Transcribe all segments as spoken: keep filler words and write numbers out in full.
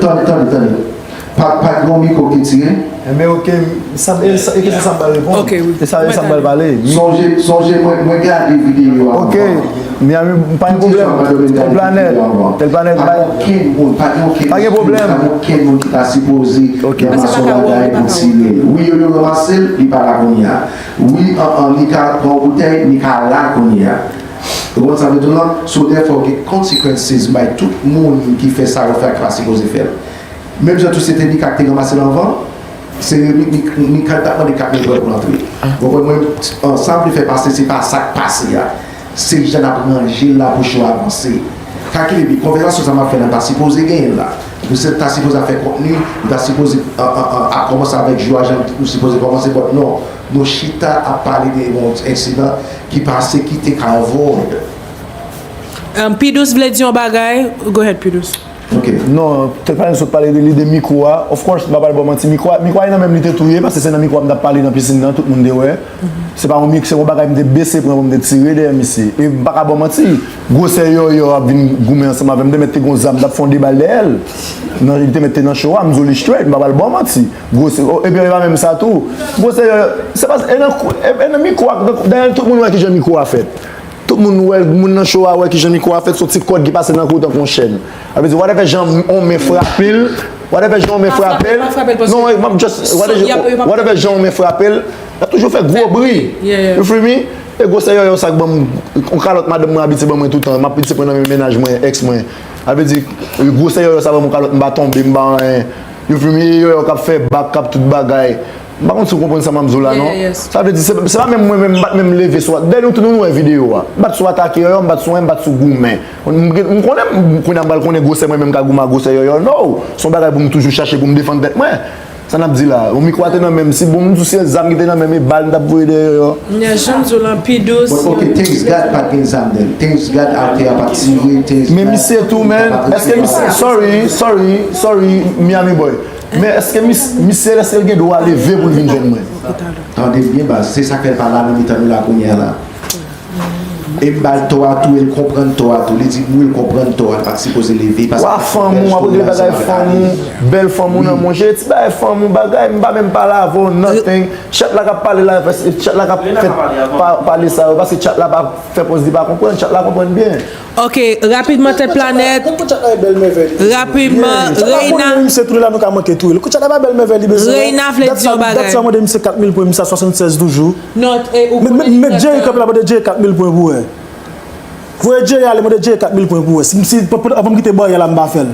Tande, tande, tande. Pa, pa t gen yon mikwo ki te tire? Enben, ok, sa, e sa, e kesyon sa m pral reponn. Ok, wi. E sa, e sa m pral pale. Mi- Sonje, sonje, mwen, mwen gade videyo a anvan. Ok, Miami, pa gen pwoblèm. Tel Planèt, Tel Planèt, pa gen okenn moun, pa gen okenn moun, pa gen okenn moun ki ta sipoze ranmase yon bagay pou tire l. Wi, yo, yo ranmase l, li pa la kounye a. Wi, an, an, li ka pran yon boutèy, li ka la kounye a. Ou konprann sa m vle di w lan? So, therefore, gen consequences bay tout moun ki fè sa yo fè a ki pa sipoze fè l. Menm jan tou se te Mika ki te ranmase l anvan, se Mika t ap mande kat mil frank pou l antre. Ou konprann mwen? An, sa m vle fè pase, se pa sa k pase a. Se jan n ap ranje l la pou cho a avanse. Kalkile byen, konvèsasyon sa m ap fè la, m ta sipoze genyen l la. Nou se ta sipoze ap fè kontni, nou ta sipoze, an, an, an, ap kòmanse avèk jou a jan nou sipoze kòmanse, but non. Nou chita ap pale de yon ensidan ki pase, ki te ka avoid. Um, Pidous vle di yon bagay. Go ahead, Pidous. Ok. Non, Tel Planèt sot pale de li de mikwo a. Of course, m pa pral ba w manti, mikwo a, mikwo a e nan men m li te tou ye, paske se nan mikwo a m t ap pale nan pisin nan, tout moun te wè. Se pa yon mik, se yon bagay m te bese pran pou m te tire dèyè misye. E m pa ka ba w manti, gwosè Yòyò ap vin goumen ansanm avè m, m te mèt te gon zam, m t ap fè yon de bal dèyè l. Nan, li te mèt te nan cho a, m di w li straight, m pa pral ba w manti. Gwosè, o, epi e pa menm sa tou. Gwosè Yòyò, se pa, e nan, e, e nan mikwo a, dèyè tout moun wè kijan mikwo a fèt. Tout moun wè, moun nan cho a wè kijan mikwo a fèt, se yon ti kòd ki pase nan kou tankou yon chèn. Sa vle di, whatever jan yon men frape l, whatever jan yon men frape l, non, m ap just, whatever jan yon men frape l, l ap toujou fè gwo bri. You feel me? E gwosè Yòyò sa k ban m yon kalòt madanm mwen abitye ban mwen toutan, m abitye pran nan men mennaj mwen, èks mwen. Sa vle di, gwosè Yòyò sa ban m yon kalòt, m pa tonbe, m pa anyen. You feel me? E Yòyò k ap fè bak, k ap tout bagay. M pa konn si w konprann sa m ap di w la non. Sa vle di, se pa menm mwen menm, m pa t menm leve sou, dèyè nou tout nou wè videyo a. M pa t sou atake Yòyò, m pa t sou anyen, m pa t sou goumen. M konnen, m konnen m pral konnen gwosè mwen menm ka goumen ak gwosè Yòyò, no. Se yon bagay pou m toujou chache pou m defann tèt mwen. Sa n ap di la? Yon mikwo a te nan men m, si bon m di w se zam ki te nan men m, e bal m t ap voye dèyè Yòyò. Jan m di w lan, Pidous. But ok, thanks God pa t gen zam then. Thanks God atè a pa t tire, thanks God. Men misye tou, man. Èske misye, sorry, sorry, sorry, Miami boy. Men èske misye, èske l gen dwa leve pou l vin jwenn mwen? Tande byen baz, se sa k fè l pa la nan mitan nou la kounye a la. E m ba l tò a tou, e l konprann tò a tou. Li di m wi l konprann tò a, l pa t sipoze leve. Wa fanm ou, w ap regle bagay fanm ou, bèl fanm ou nan men w. Jere ti bagay fanm ou, bagay, m pa menm pale avè w, nothing. Chat la k ap pale la, chat la k ap fè pale sa yo, paske chat la pa fè pòz li pa konprann, chat la konprann byen. Ok, rapidman Ted Planèt. Rapidman, Reina. Reina vle di yon bagay. Dat sa mande misye kat mil pwen, misye a swasannsèz toujou. Met Jerry kanpe la, mande Jerry kat mil pwen pou wè. Voye Jerry ale, mande Jerry kat mil pwen pou wè. Si, si, avan m kite bòyè la, m pa fè l.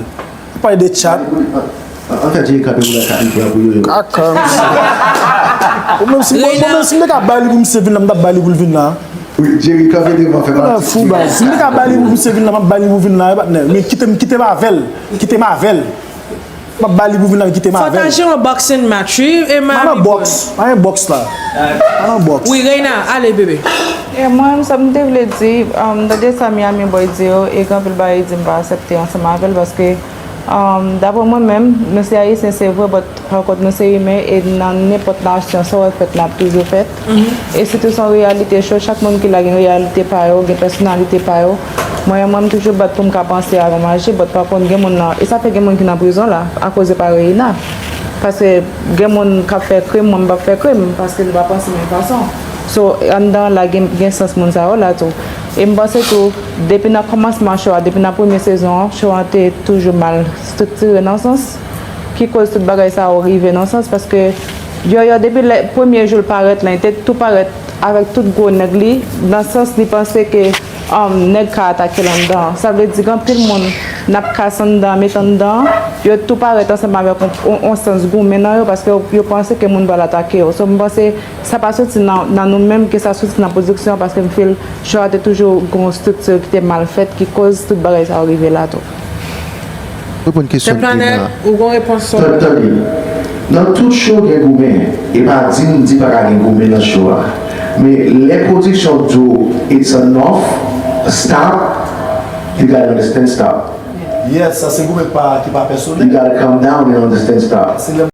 Pale de chat. An fè Jerry kanpe pou la kat mil pwen pou yo. Kaka. Mwen menm si mwen menm si m te ka bay li pou misye vin la, m t ap bay li pou l vin la. Jerry kanpe devan fè pati. Fou baz. Si m te ka bay li pou misye vin la, m ap bay li pou vin la, wi patnè. Men kite m, kite m avè l. Kite m avè l. M ap bay li pou vin la, men kite m avè l. Fò ta jere yon boxing match, wi. E Miami boy. Pa nan box. Pa gen box la. Pa nan box. Wi, Reina, ale bebe. E mwen, sa m te vle di, um, m tande sa Miami boy di yo, e gen anpil bagay li di m pa aksepte ansanm avè l, paske, um, daprè mwen menm, nou se ayisyen, se vre, but pa kont nou se imen, e nan nenpòt nasyon, sa w wè k fèt la ap toujou fèt. E sitou se yon reyalite cho, chak moun ki la gen reyalite pa yo, gen pèsonalite pa yo. Mwen, mwen, m toujou bat pou m ka panse avan m aji, but pa kont gen moun nan, e sa fè gen moun ki nan prizon la, akoz yo pa reyina. Paske gen moun k ap fè krim, mwen m p ap fè krim, paske nou pa panse menm fason. So, anndan an la, gen, gen sans moun sa yo la tou. E m panse tou, depi nan kòmansman cho a, depi nan premye sezon an, cho an te toujou mal estriktire nan sans ki koz tout bagay sa yo rive nan sans, paske Yòyò depi lè premye jou l parèt lan, li te tou parèt avèk tout gwo nèg li, nan sans li panse ke, um, nèg ka atake l anndan an. Sa vle di gen anpil moun n ap kase anndan an, met anndan an, yo tou parèt ansanm avèk on, on, on sans goumen nan yo, paske yo, yo panse ke moun pral atake yo. So, m panse sa pa soti nan, nan nou menm, ke sa soti nan pwodiksyon an, paske m feel cho a te toujou gen yon estrikti ki te mal fèt, ki koz tout bagay sa yo rive la tou. Reponn kesyon Dina. Ou gon repons sou. Tande, tande. Nan tout cho gen goumen. E pa di m di pa ka gen goumen nan cho a. Men lè pwodiksyon di w it's enough, stop, you gotta understand stop. Yes, sa se goumen pa ki pa pèsonèl. You gotta come down and understand stop. Se lè